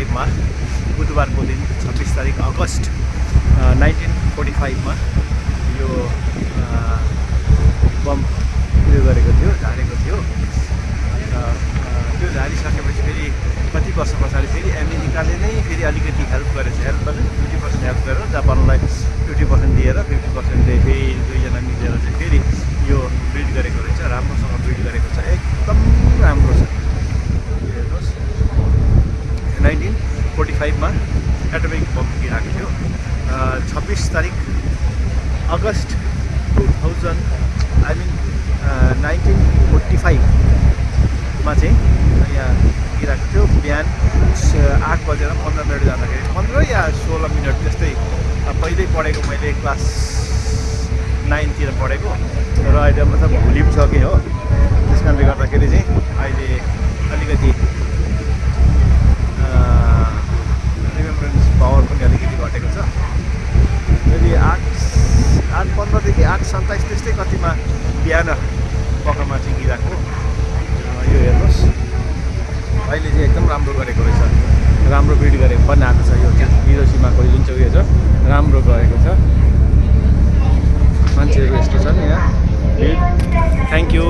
1945 में बुधवार को दिन 26 तारिक अगस्त 1945 में यो बम उयो गरेको थियो, झारेको थियो। त्यो झारिसकेपछि फेरि कति वर्ष पछाडि फेरि अमेरिकाले नै फेरि अलिकति हेल्प गरेछ। हेल्प भने 50% हेल्प गरेर जापानलाई 50% दिएर 50%ले फेरि दुईजना मिलेर चाहिँ फेरि यो बिल्ड गरेको रहेछ। राम्रोसँग बिल्ड गरेको छ, एकदम राम्रो छ। हेर्नुहोस् 1945 में एटोमिक बम गिराएको थियो। 26 तारिक अगस्त 1945 में चाहिँ यहाँ गिराएको थियो। बिहान 8 बजेर 15 मिनट जाँदाखेरि 15 या 16 मिनट त्यस्तै पहिल्यै पढेको मैले क्लास 9 तिर पढेको र अहिले मतलब भुलि पनि सकेँ हो। त्यस कारणले गर्दाखेरि चाहिँ अहिले अलिकति रिमेम्बरेन्स पावर पनि अलिकति घटेको छ। यदि 8:15 देखि 8:27 त्यस्तै कतिमा बिहान पखमा चाहिँ गिराएको। यो हेर्नुहोस् अहिले चाहिँ एकदम राम्रो गरेको रहेछ, राम्रो बिल्ड गरेको बनाएको छ। यो चाहिँ हिरोसिमाको जुन चाहिँ उयो छ राम्रो गरेको छ। मान्छेहरू यस्तो छन् यहाँ। Thank you.